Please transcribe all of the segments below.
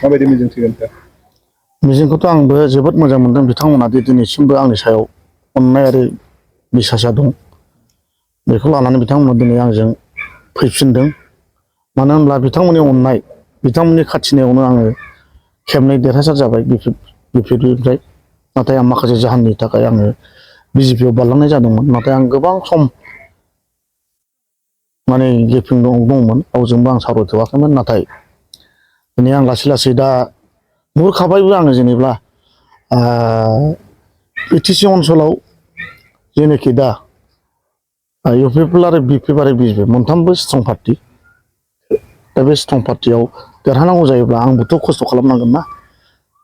माबायदि मिजिंथिगोन? मिजिंखौथ' आंबो जोबोद मोजां मोनदों। बिथांमोना दिनैसिमबो आंनि सायाव अननाय आरो बिसासा दं। बेखौ लानानै बिथांमोना दिनै आंजों फैफिनदों। मानो होनब्ला बिथांमोननि अननाय, बिथांमोननि खाथिनायावनो आङो खेबनै देरहासार जाबाय बिपिएफनिफ्राय। नाथाय आं माखासे जाहोननि थाखाय आङो बिजेपिआव बारलांनाय जादोंमोन। नाथाय आं गोबां सम माने गेपिं दंमोन, रावजोंबो आं सावरायथ'वाखैमोन। नाथाय दिनै आं लासै लासै दा नुहुरखाबायबो आङो जेनेब्ला बिटिसि ओनसोलाव जेनोखि दा इउपिपिएल आरो बिपिएफ आरो बिजेपि मोनथामबो स्ट्रं पार्टि। दा बे स्ट्रं पार्टियाव देरहानांगौ जायोब्ला आंबोथ' खस्थ' खालामनांगोन ना।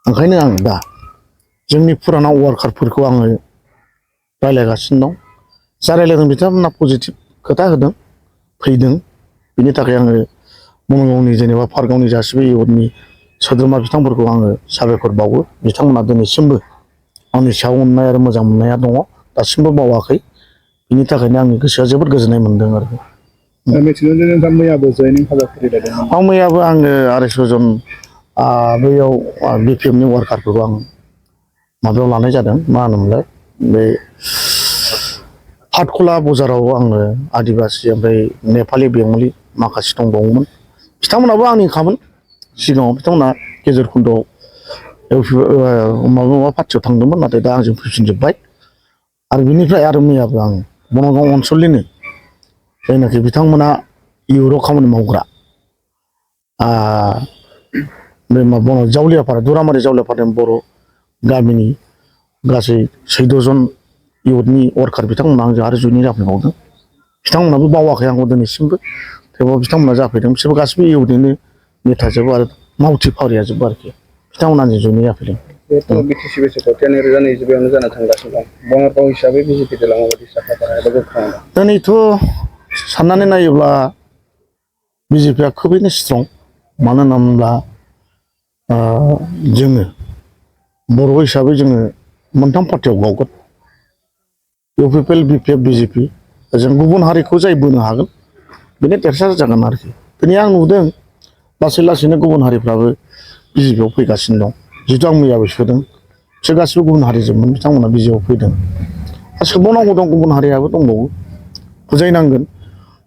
ओंखायनो आं दा जोंनि फुराना वार्कारफोरखौ आङो रायज्लायगासिनो दं। जा रायज्लायदों बिथांमोना पजिटिभ खोथा होदों, फैदों। बिनि थाखाय आङो बङाइगावनि जेनेबा पार्कगावनि गासिबो इउथनि सोद्रोमा बिथांफोरखौ आङो साबायखर बावो। बिथांमोना दिनैसिमबो आंनि सायाव अननाय आरो मोजां मोननाया दङ, दासिमबो बावाखै। बिनि थाखायनो आंनि गोसोआ जोबोद गोजोननाय मोनदों आरो। आं मैयाबो आङो 250 जन बैयाव बिपिएफनि वार्कारफोरखौ आं माबायाव लानाय जादों। मा होनोमोनलाय बे पाठखला बाजाराव आङो आदिबासि ओमफ्राय नेपालि बेंगलि माखासे दंबावोमोन। बिथांमोनाबो आंनिखामोन सिगाङाव। बिथांमोना गेजेर खन्द'आव माबा पार्टियाव थांदोंमोन, नाथाय दा आंजों फैफिनजोब्बाय। आरो बिनिफ्राय आरो मैयाबो आं बङाइगाव ओनसोलनिनो जायनाखि बिथांमोना इउर'प खामानि मावग्रा बे माबा जावलियापारा, दुरामारि जावलियापारानि बर' गामिनि गासै 14 जन इउथनि वार्कार बिथांमोना आंजों आरो जयनिं जाफैबावदों। बिथांमोनाबो बावाखै आंखौ दिनैसिमबो। थेवबो बिथांमोना जाफैदों। बिसोरबो गासिबो इउथनिनो नेताजोब आरो मावथि फावरियाजोब आरोखि। बिथांमोना आंजों जयनिं जाफैदों। बिटिसि बिसायख'थिया 2022 जानो थांगासिनो दं। बङाइगाव हिसाबै बिजेपि दला माबायदि साखाफारा एबा गोख्रों? दिनैथ' साननानै नायोब्ला बिजेपिआ खोबैनो स्ट्रं। मानो होनना बुङोब्ला जोङो बर' हिसाबै जोङो मोनथाम पार्टियाव गावगोन, इउपिपिएल, बिपिएफ, बिजेपि। जों गुबुन हारिखौ जाय बोनो हागोन बेनो देरहासार जागोन आरोखि। दिनै आं नुदों लासै लासैनो गुबुन हारिफ्राबो बिजेपिआव फैगासिनो दं। जिहेतु आं मैयाबो सोदों, बिसोर गासिबो गुबुन हारिजोबमोन, बिथांमोना बिजेपिआव फैदों। आरो सोबावनांगौ दं, गुबुन हारियाबो दंबावो, बुजायनांगोन।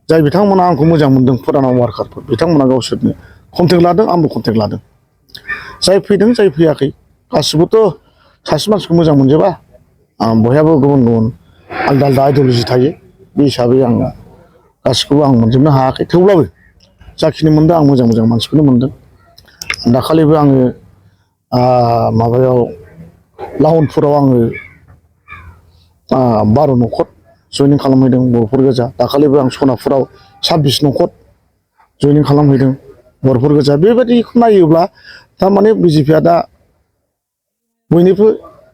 जाय बिथांमोना आंखौ मोजां मोनदों, फुराना वार्कारफोर, बिथांमोना गावसोरनो कन्टेक्ट लादों, आंबो कन्टेक्ट लादों। जाय फैदों, जाय फैयाखै, गासिबोथ' सासे मानसिखौ मोजां मोनजोबा। बयहाबो गुबुन गुबुन आलदा आलदा आइडिय'लजि थायो। बे हिसाबै आं गासिखौबो आं मोनजोबनो हायाखै। थेवब्लाबो जाखिनि मोनदों आं मोजां मोजां मानसिखौनो मोनदों। दाखालिबो आङो माबायाव लाउनफुराव आङो 12 न'खर जयनिं खालामहैदों, बर'फोर गोजा। दाखालिबो आं सनापुराव 26 न'खर जयनिं खालामहैदों, बर'फोर गोजा। बेबायदिखौ नायोब्ला थारमाने बिजेपिआ दा बयनिबो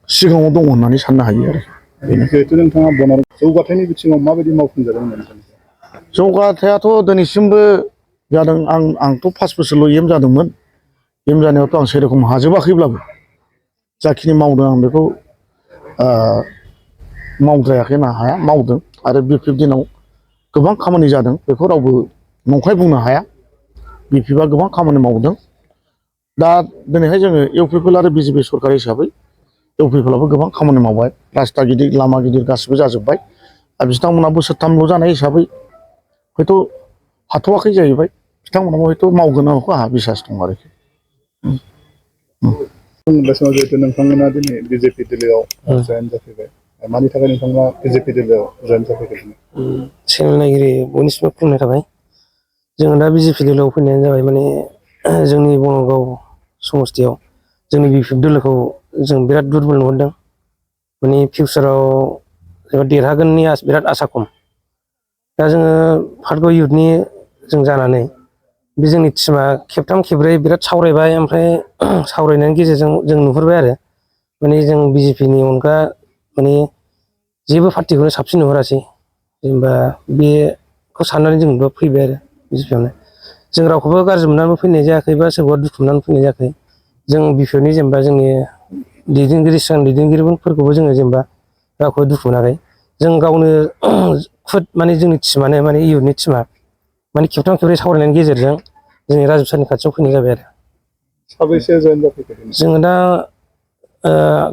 सिगाङाव दङ होननानै साननो हायो आरो। जिहेतु नोंथाङा जौगाथायनि बिथिङाव माबायदि मावफुंजादों होननानै सानो? जौगाथायाथ' दिनैसिमबो जादों। आंथ' 5 बोसोरल' एम जादोंमोन। एम जानायावथ' आं सेरखम हाजोबाखैब्लाबो जाखिनि मावदों आं बेखौ मावद्रायाखै होननो हाया, मावदों। आरो बिपिएफ दिनाव गोबां खामानि जादों, बेखौ रावबो नंखाय बुंनो हाया। बिपिएफआ गोबां खामानि मावदों। दा दिनैहाय जोङो इउपिपिएल आरो बिजेपि सरकार हिसाबै इउपिपिएलआबो गोबां खामानि मावबाय। रास्ता गिदिर, लामा गिदिर गासिबो जाजोब्बाय। आरो बिथांमोना बोसोरथामल' जानाय हिसाबै हयथ' हाथ'वाखै जाहैबाय। बिथांमोनाबो हयथ' मावगोन आंखौ आंहा बिसास दं आरोखि। जिहेतु नोंथांमोना दिनै बिजेपि दोलोआव जयेन जाफैबाय, मानि थाखाय नोंथांमोना बिजेपि दोलोआव जयेन जाफैदों? चेनेल नायगिरि बयनिसिमबो खुलुमनाय थाबाय। जोङो दा बिजेपि दोलोआव फैनायानो जाबाय माने जोंनि बङाइगाव समस्थियाव जोंनि बिपिएफ दोलोखौ जों बिराद दुरबल नुहुरदों। माने फिउचाराव देरहागोननि बिराद आसा खम। दा जोङो पार्टगाव इउथनि जों जानानै बे जोंनि टिमा खेबथाम खेबब्रै बिराद सावरायबाय। ओमफ्राय सावरायनायनि गेजेरजों जों नुहुरबाय आरो माने जों बिजेपिनि अनगा माने जेबो पार्टिखौनो साबसिन नुहुरासै। जेनेबा बेखौ साननानै जोंबो फैबाय आरो बिजेपिआवनो। जों रावखौबो गाज्रि मोननानैबो फैनाय जायाखै बा सोरखौबा दुखु मोननानै फैनाय जायाखै। जों बिपिएफनि जेनेबा जोंनि दैदेनगिरि, सिगां दैदेनगिरिफोरखौबो जोङो जेनेबा रावखौबो दुखु मोनाखै। जों गावनो खुद माने जोंनि टिमानो माने इउथनि टिमा माने खेबथाम खेबब्रै सावरायनायनि गेजेरजों जोंनि राजिब सारनि खाथियाव फैनाय जाबाय आरो। साबैसे जयेन जाफैखो दिनै? जोङो दा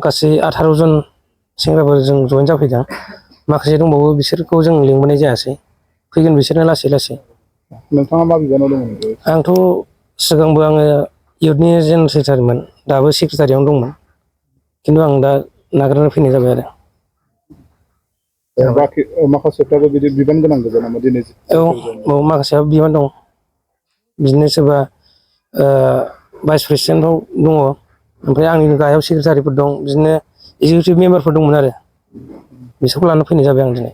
गासै 18 जन सेंग्राफोर जों जयेन जाफैदों। माखासे दंबावो बिसोरखौ जों लिंबोनाय जायासै, फैगोन बिसोरनो लासै लासै। नोंथाङा मा बिबानाव दंमोन? आंथ' सिगांबो आङो इउथनि जेनेरेल सेक्रेटारिमोन, दाबो सेक्रेटारियावनो दंमोन, खिन्थु आं दा नागारना फैनाय जाबाय आरो। बाखि माखासेफ्राबो बिदि बिबान गोनां गोजा नामा दिनै? औ माखासेया बिबान दं, बिदिनो सोरबा भाइस प्रेसिडेन्टआव दङ, ओमफ्राय आंनि गाहायाव सेक्रेटारिफोर दं, बिदिनो एगजिकिउटिभ मेम्बारफोर दंमोन आरो बिसोरखौ लाना फैनाय जाबाय आं दिनै।